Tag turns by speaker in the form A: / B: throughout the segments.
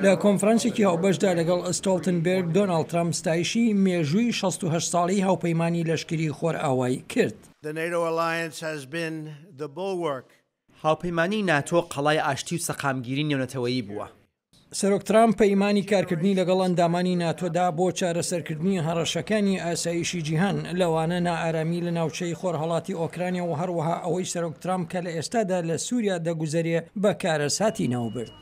A: لە کۆنفرانسێکی هاوبەشدا لەگەڵ ستۆڵتنبێرگ، دۆناڵد ترەمپ ستایشی مێژووی 68 ساڵەی هاوپەیمانی لەشکری خۆرئاوای کرد.
B: هاوپەیمانیی ناتۆ قەڵای ئاشتی و سەقامگیری نێونەتەوەیی بووە.
A: سەرۆک ترامپ پەیمانی کارکردنی لەگەڵ ئەندامانی ناتۆدا بۆ چارەسەرکردنی هەڕەشەکانی ئاسایشی جیهان، لەوانە نائارامی لە ناوچەی خۆرهەڵاتی ئۆکرانیا و هەروەها ئەوەی سەرۆک ترامپ کە لە ئێستادا لە سوریا دەگوزەرێ بە کارەساتی ناوبرد.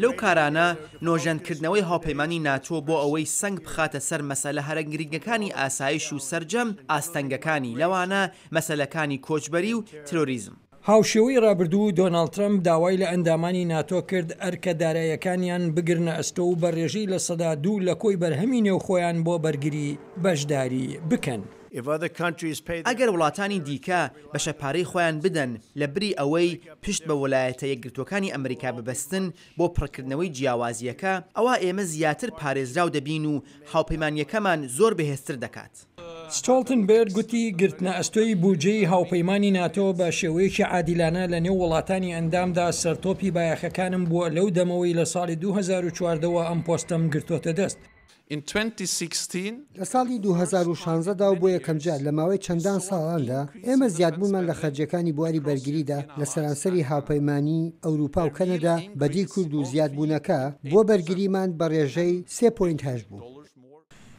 B: لەو کارانە نۆژەنکردنەوەی هاوپەیمانی ناتۆ بۆ ئەوەی سەنگ بخاتە سەر مەسەلە هەرە گرنگەکانی ئاسایش و سەرجەم ئاستەنگەکانی، لەوانە مەسەلەکانی کۆچبەری و ترۆریزم.
A: هاوشێوەی رابردوو، دۆناڵد ترەمپ داوای لە ئەندامانی ناتۆ کرد ئەرکە داراییەکانیان بگرنە ئەستۆ و بە رێژەی 2% لە کۆی بەرهەمی نێوخۆیان بۆ بەرگری بەشداری بکەن.
B: ئەگەر وڵاتانی دیکە بەشە پارەی خۆیان بدەن لە بری ئەوەی پشت بە وەلایەتە یەکگرتووەکانی ئەمریکا ببەستن بۆ پڕکردنەوەی جیاوازییەکە، ئەوا ئێمە زیاتر پارێزراو دەبین و هاوپەیمانییەکەمان زۆر بەهێزتر دەکات.
A: ستۆڵتنبێرگ گوتی، گرتنە ئەستۆی بوجەی هاوپەیمانی ناتۆ بە شێوەیەکی عادیلانە لە نێو وڵاتانی ئەندامدا سەرتۆپی بایەخەکانم بووە لەو دەمەوەی لە ساڵی 2014 وە ئەم پۆستەم گرتۆتە دەست.
C: لە ساڵی 2016 دا و بۆ یەکەمجار لە ماوەی چەندان ساڵاندا، ئێمە زیادبوونمان لە خەرجییەکانی بواری بەرگریدا لە سەرانسەری هاوپەیمانیی ئەوروپا و کەنەدا بەدی کرد و زیادبوونەکە بۆ بەرگریمان بە ڕێژەی سێ پۆینت هەشت بوو.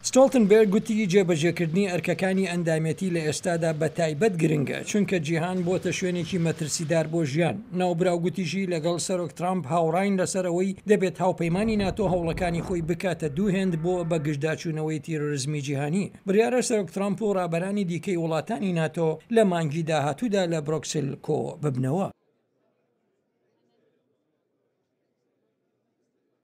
A: ستۆڵتنبێرگ گوتی، جێبەجێکردنی ئەرکەکانی ئەندامێتی لە ئێستادا بە تایبەت گرنگە، چونکە جیهان بۆتە شوێنێکی مەترسیدار بۆ ژیان. ناوبراو گوتیشی، لەگەڵ سەرۆک ترامپ هاوڕاین لەسەر ئەوەی دەبێت هاوپەیمانی ناتۆ هەوڵەکانی خۆی بکاتە دوو هێند بۆ بەگژداچوونەوەی تیرۆرزمی جیهانی. بڕیارە سەرۆک ترامپ و ڕابەرانی دیکەی وڵاتانی ناتۆ لە مانگی داهاتوودا لە برۆکسل کۆببنەوە.